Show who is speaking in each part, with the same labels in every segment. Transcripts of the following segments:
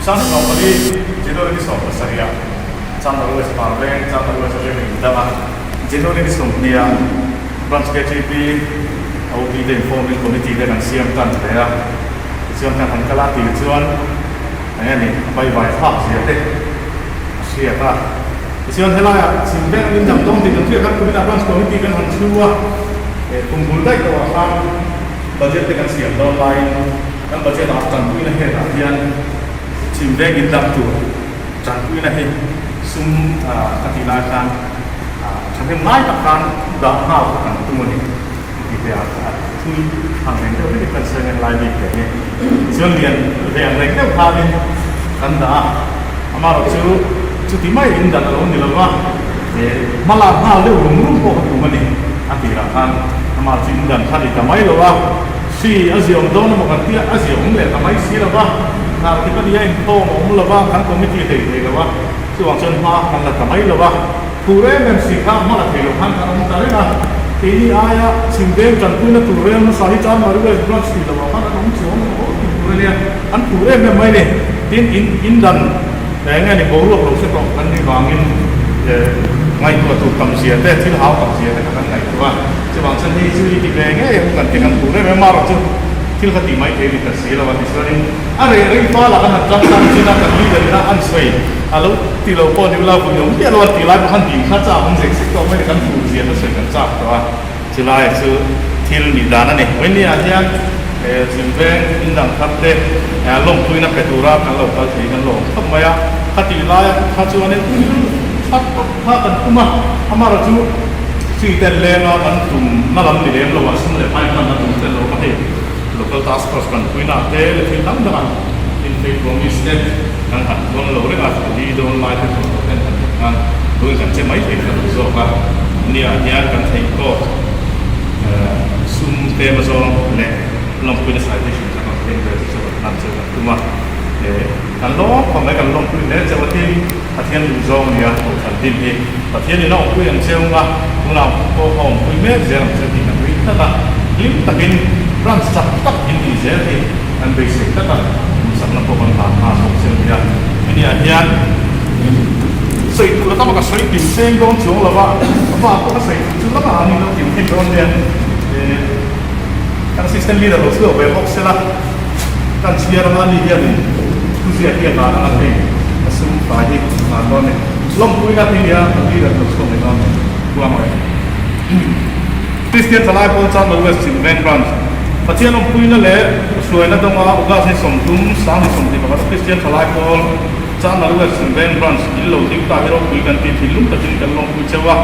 Speaker 1: Sangkawpali January ni 17 ah Chandra West Parveng, Chandra West atangin in dang a, January ni 20 ah Branch KTP OP te informing committee te kan siam tan hle a, tichuan kan han kal a tir chuan eng nge ni a baivai thlak zia te a hriat a, tichuan helaiah chhim veng in dang dawn tih kan hriat khan kuminah Branch committee kan han thu a, kum bul daih tawhah khan budget te kan siam dawn laiin kan budget ah tanpuina hetah hian chhim veng in dang tur Tanpuina hi sum ka tih lai khan thahnem ngai tak khan dah nghal kha kan tum a ni tih te a thui ang reng deuh hlek kan sawi ngen lai bik te hi. Tichuan lian ve ang reng deuh khanin kan dah a, amaherawh chu chuti mai in dan a lo ni lo va, hma lak nghal deuh rum rum pawh ka tum a ni a tirah khan amaherawh chu in dan kha ni ta mai lo a. Hri a ziaawm dawn emaw kan tia, a ziaawm leh ta mai si lo va, nghal ti pahnih a inkhawm a awm lo va, kan committee hlei thei lo a, chuvang chuan hma kan la ta mai lo va, phur em em si kha hma la thei lo khan kan awm ta reng a, keini aia chhim veng tanpuina tur rel hmasa hi Chanmari West Branch tih loh ah khan an awm chuang emaw tih tur a nia, an phur em em mai a ni. Tin, in in dan eng nge ni boruak lo hre tawh kan nih vangin ngaihtuah tur tam zia te, thil hau tam zia te kha kan ngaihtuah a. Chuvang chuan hei chu i ti ve ngei ang kan ti kan hmuh rem rem a erawh chu thil kha tih mai thei ni ta si lo a tichuanin a reh rei fal ah kan han tlang tlang chin a kan leader ina an sawi a lo ti lo pawh ni ula vun awm miah lo a tih lai pawh khan ding kha chak awm zek zek tawh mai ni kan hmuh zia kha sawi kan chak tawh a chulai chu thil nih dan a ni. Vawinia hian zin veng in dang thar te lawmpuina pe tura kan lo kal thei kan lo awm khawp mai a khatih lai kha chuanin thil tha tak kha kan tum a amaherawh chu Chi ten lenga kan tum na lam ni lem lo ah sum leh pai hman a tum tel lo a hei local task force kan pui na te leh thil dang dang ah in fake promise te kan han dawn lo reng a li dawn lai te thawh tawh ten kan hmuh khan tun kan che mai thei kha duh zawk a nia hian kan theih tawk sum tlem azawng leh lawmpuina citation kha kan thleng vel chu chu kan hlan chu kan tum a kan lawm khawp mai kan lawmpui hle chauh a tin. Pathian duh zawng nia Kohhran din hi Pathianin a awmpui ang cheu nga, tunah pawh a awmpui mek zel ang cheu tih kan ring tlat a, hlim takin branch chak tak in nih zel hi kan beisei tlat a, duhsakna pawh kan hlan nghal bawk cheu nia. Heniah hian sawi tur a tam a ka sawi kim seng dawn chuang lo va, ka pa pawh ka sawi tur chu lamah an inlo kim thei dawn nia, kan assistant leader lo chhuak ve bawk sela. Kan chhiar anga ni hianin thuziak hi a hlan anga hei a sum fai hi a hlan dawn e. Lawmpuina hi nia kan leader lo chhuak leh dawn e. Kuang mai. Kristian Thalai Pawl Chandler West Chin Veng Branch Pathian awmpuina leh hruaina dawnga August ni 30 2021 a Kristian Thalai Pawl Chandler West Chin Veng Branch in lo ding ta hi ropui kan tih thinlung takin kan lawmpui cheu a.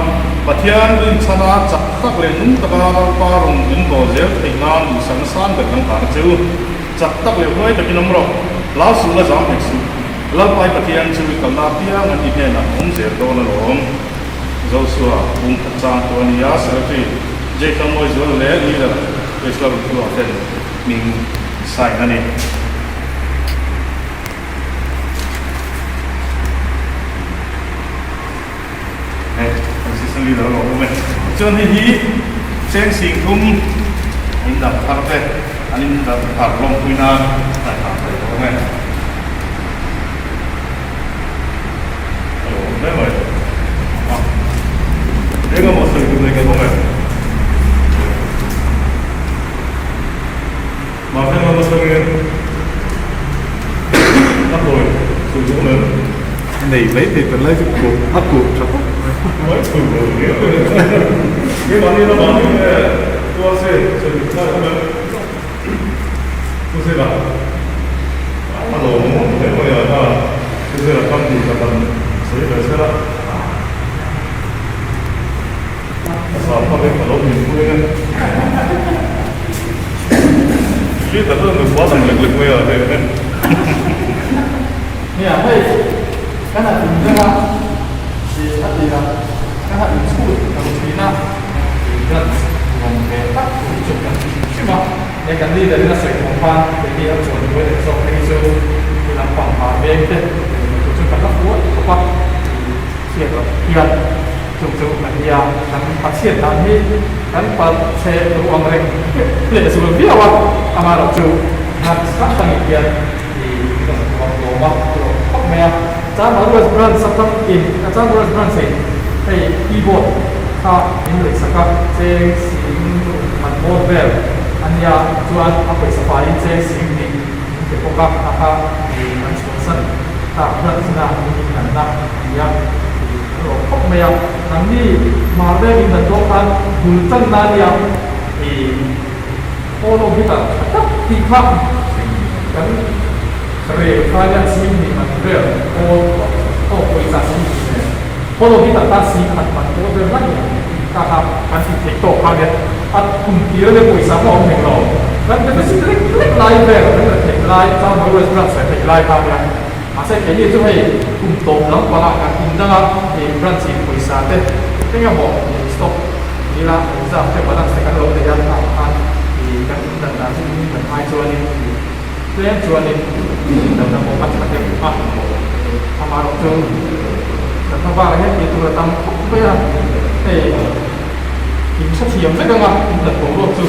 Speaker 1: Pathian rinchhana chak tak leh nung taka Lalpa rawn in bawl zel theih nan duhsakna sang ber kan hlan a che u. Chak tak leh huai takin awm rawh. Lau suh la zam hek suh. Lalpai Pathian chu i kalna apiang an i hnenah a awm zel dawn alawm. Joshua bung khat chang tu a ni a, Secretary Jake Lalmawizuala leh Leader Wesley Ruthua ten hming sign a ni. Hei Assistant Leader a lo awm e. Chuan hei hi cheng 30 in dang thar te an in dang thar lawmpui nan a hna thei awm e. A lo awm hle mai. A eng emaw sawi tur nei kan awm e. Mahse ram atangin a kawi sawi tur awm em?
Speaker 2: Nei mai thei tan lai chu kuh a kuh tha khawp mai.
Speaker 1: Mai chhun lo ni em em mahni lamah ni nge tuar se sawi duh thlai awm em? Pu Zira a lawm awm hle mai a kha Pu Zira kam tih ka kan sawi ve sela a sa phak in ka lo min pui ang e. Hri tak chuan nupua lang lek lek mai a hei e.
Speaker 3: Nia hei kan han in reng a i a tir a kan han in chhut lo thin a i branch nuam ve tak tur chu kan ti hrim hrim a he kan leader in a sawi thawng khan keini a chuan hnuai leh zawk phei chu i lampang hmar veng te leh tur chu kan la fuat khawp a i chhiat loh hian chu chu kan nia kan pathian dan hi kan palh chhe duh ang reng leh zul viau a amaherawhchu branch hrang hrangin hian i rawn tuam hlawm a. Branch atang in Chanmari West Branch in hei keyboard kha min leisak a, cheng sing man bawr vel a nia chuan a pawisa faiin cheng sing hnih min pe bawk a, a kha kan chhuahsan tak Branch ina min inhlanna a ni a, kan lawm khawp mai a, nangni Hmar veng in dan dawn khan bul tanna a nia. Polo hi tak tha tak tih kha kan rel kha hian sing hnih man vel pawl aw pawisa sing hnih nen polo hi tak tan sing khat man pawl vel mai ang kha kha kan tih theih tawk kha nia a kum tir ania pawisa pawh a awm hek lo kan deficit lek lek lai vel kan la theih lai chuan Marues branch la theih lai kha nia mahse keini chu hei kum tawp lampangah kan indanga hei branch in pawisa te engemaw stock Nila exam te balance te kan lo nei a, tah khan ih kan indan dan chu in indan ai chuanin ih tlem chuanin indan na pawh a tha deuh a, amaherawh chu kan hma bakah hian tih tur a tam khawp mai a, hei in tha thiam vek anga indan boruak chu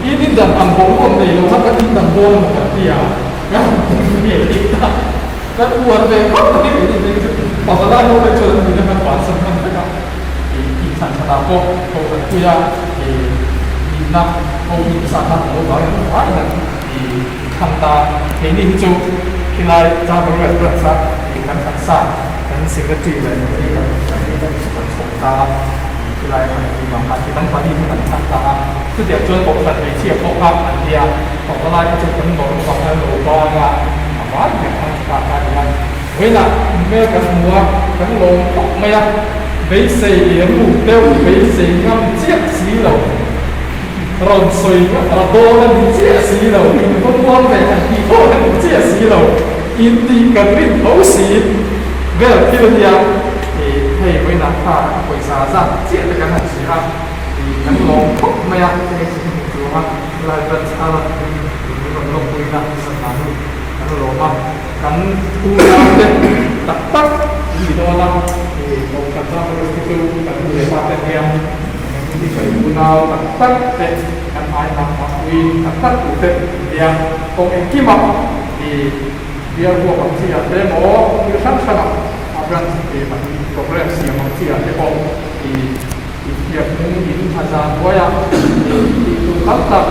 Speaker 3: in indan ang boruak nei lo kha kan indan dawn emaw kan ti a, kan nge tih ta kan uar ve khawp mai pavalai ho te chuan an nuna kan bansan hman vek a. Inthlan thatah pawh Kohhranpuia nihna ho hi sa khan a lo vang em vai han thlang ta. Keini hi chu khilai Chamber West Branch a kan thlan sa kan Secretary leh hi kan kan chhawm ta a, khilai khan an vang khan khi dang pahnih hi kan thlang ta a. Chutiang chuan Kohhran hmeichhia pawh kha an nia, Kohhran lai kha chu kan nawrh vang khan lo vang a, a vai hian thlang tha ta kha a ni a. Vawiinah hmel kan hmu a, kan lawm khawp mai a, beisei ruk deuh, beisei ngam chiah si lo, rawn sawi a dawn a ni chiah si lo, in va muang ve han tih pawh a ni chiah si lo, intih kan rin tho si vel thil a nia, ih hei vawiinah kha pawisa zat chiah te kan han hria a, ih kan lawm khawp mai a, heng chu hmu chuang a, lai branch a min rawn lawmpuina san hi kan lawm a. Kan unau te tak tak an ni dawn a, Kohhran Congress te chu kan nu leh pa te hian kan insawi unau tak tak te kan ai hmang hmangpui tak tak tur te an nia. Kawng engkima bial huap ang chi ah te emaw thil hrang hrang ah a branch program siam ang chi ah te pawh inhniak hnung in a zan huai a, tih tur tam tak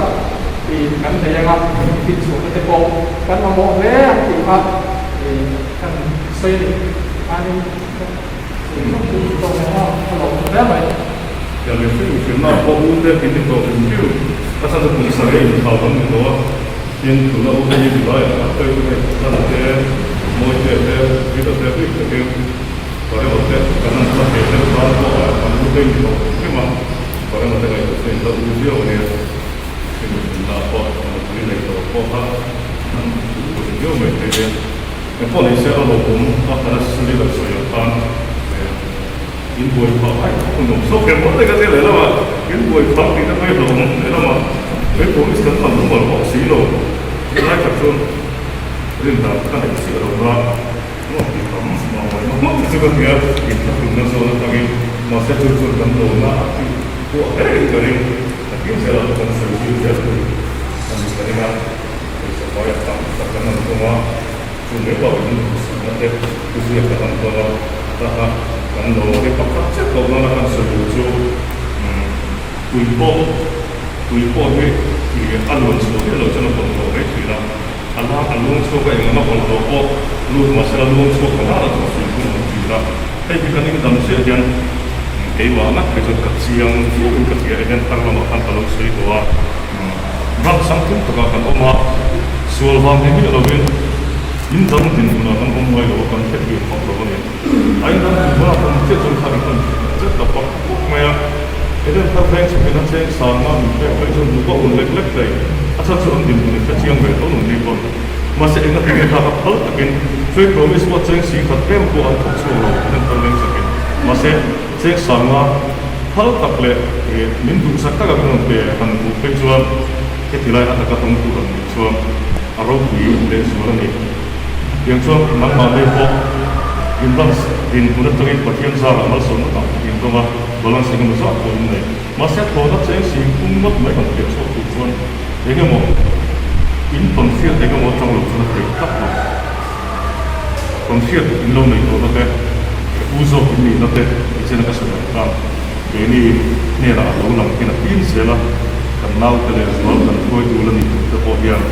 Speaker 3: kan nei anga inchhuahna te pawh kan mamawh hle ang tih kha kan sawi a ni. Khanin a lo awm hle mai.
Speaker 1: Tiang leh hrim hrimna pawh u te tih ni tawh hrim hrim a chhan chu kum sarih inthau kan ni tawh a, tin tuna u te hi July ah khan phei chu hei hlan te mawi te te Vita te bik takin Parema te kan han hla thei deuh tan pawh a an u te ni tawh hrim hrim a, Parema te ngaihtuah chu in la u viau a nia, hrim hrimna pawh nupui nei tawh pawh kha an u viau mai thei nia. Engpawh ni se a lawmawm a kan assistant leader sawi ang khan in buai phah ai a nuam zawk em maw ka ti leh lamah in buai phah tih te mai hlauhawm leh lamah kei promise kan lam rumal pawh si lo helai khat chuan rindan ka neih chiah lo na nuam tih tam mah mai mah te chu ka ti a in thlahrunna zawn atangin mahse chu chuan kan lo na a tih pawh hle in ka ring takin zel a kan sawi zui zel tur a ni ka ring a. Pawisa fai a tam tak kan han tum a, chu mai bak in duhsakna te thu ziak kan han tawn a, taka kan lo he pakhat chiah tawh nana kan sawi duh chu tui pawh tui pawh hi a luan chhuah miah lo chuan a bawlhhlawh mai thin a, a la a luang chhuak a englam a bawlhhlawh pawh lut mahse a luang chhuak ta nana chu a fui khum ang thin a, hei hi kan indam chiah hian keimah ngat phei chuan ka chiang viau in ka hria hian tar lamah khan ka lo sawi tawh a. Ram sang tum takah kan awm a, sual vang ni miah lovin in dang dinhmunah kan awm ngai lo a, kan hrethiam phak lo a ni. A in dang dinhmunah kan chiah chuan kha in kan zet ta pak pak mai a, Eden thar veng chhawkin a cheng sangna min pek phei chuan hnuk a un lek lek thei, a chhan chu an dinhmun in hrechiang ve tho nun ni pawn. Mahse eng atinge kha ka phal takin Faith Promise pawh cheng si khat em pawh an thawk chhuak lo Eden thar veng chhawkin. Mahse. Cheng sanga phal tak leh min duhsak taka min rawn pe han hmuh phei chuan heti lai a taka tawng tur an nih chuan a ropui leh zual a ni. Tiang chuan nangmah leh pawh in balance dinhmun atangin Pathian zarah malsawmna tam tak in dawng a, balance engemaw zat pawh in nei. Mahse thlawhna cheng si phung ngawt mai han pian chhuak tur chuan engemaw in tawnhriat engemaw atang lo chuan a thei tlat lo. Tawnhriat in lo nei tawhna te. U zawk in nihna te nichin a ka sawi ang khan keini hnenah a lo lang hian a pin zel a, kan naute leh zual kan hruaitu la ni tur te pawh hian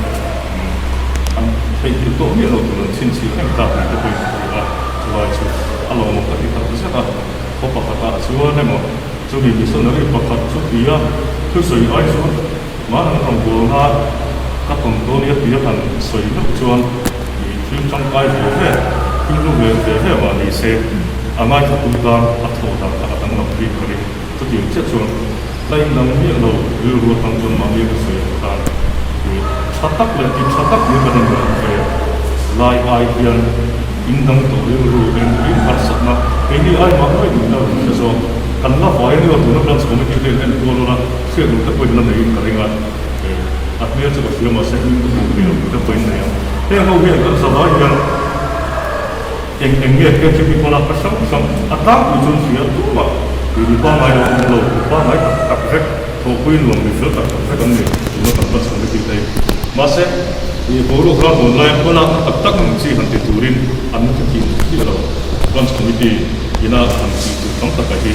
Speaker 1: an theihnghilh tawh miah lo tur an chhinchhiah reng ta tih te pawhin ka hria a, chulai chu a lawmawm ka ti tak zet a, khaw pakhatah chuan emaw chumi missionary pakhat chu tia thusawi ai chuan Mahni rawngbawlna ka tawn dawn i a ti a han sawi meuh chuan i thil tangkai ve ve, thil hlu ve ve ve mah ni se, a ngaithla tan a thawh dan kha a danglam bik ka ring. Chutiang chiah chuan la indang miah lo rilru atang chuan mahni ka sawi ang khan i tha tak leh ti tha tak nia kan inrah ve lai ai hian indang tawh rilru engkim harsatna keini ai mah mai duhna a rawn hre zawk. Kan la vai a ni aw tuna Branch Committee te in enkual ula. Hriat loh te pawhin la neiin ka ring a, a hmel chu ka hria mahse hming ka hmuh hmel loh te pawhin nei ang. Heng ho hian kan zavai hian eng eng nge KTP hmalak ka hrang hrang a tlangpui chuan hria tumah tui mi pangngai lo awm lo, mi pangngai tak tak vek, thawhpui nuam mi fel tak tak vek an ni tuna kan hma chhung te hi. Mahse, i boruak ram hawn laia hmalakna tak tak ang chi han ti turin an hrethiam chiah lo. Branch Committee ina han tih tur tam taka hi.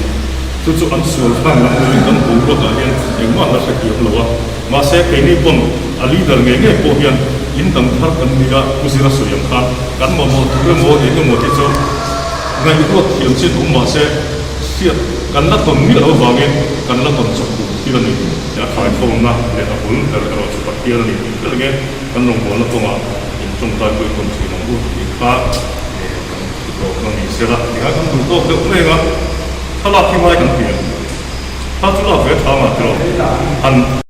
Speaker 1: Chu chu an sual khan lam luiin kan boruakah hian engmah la hre thiam lo a, mahse keini pawn a leader ngei ngei pawh hian in dang thar kan nia Pu Zira sawi ang khan kan mamawh tur emaw eng emaw te chu ngaihruat thiam chin awm mahse hriat kan la tawn miah lo vangin kan la tawn chawp duh thil a ni. A thlaikhawmna leh a bul ber erawh chu Pathian a ni tih ber nge kan rawngbawlna kawngah in tawngtaipui tawn thin ang u tih kha kan ti tawp a ni sela tikhan kan duh tawk deuh reng a. Thlalak hi ngai kan hria. Thla chu lak ve tha mah tiraw? Han.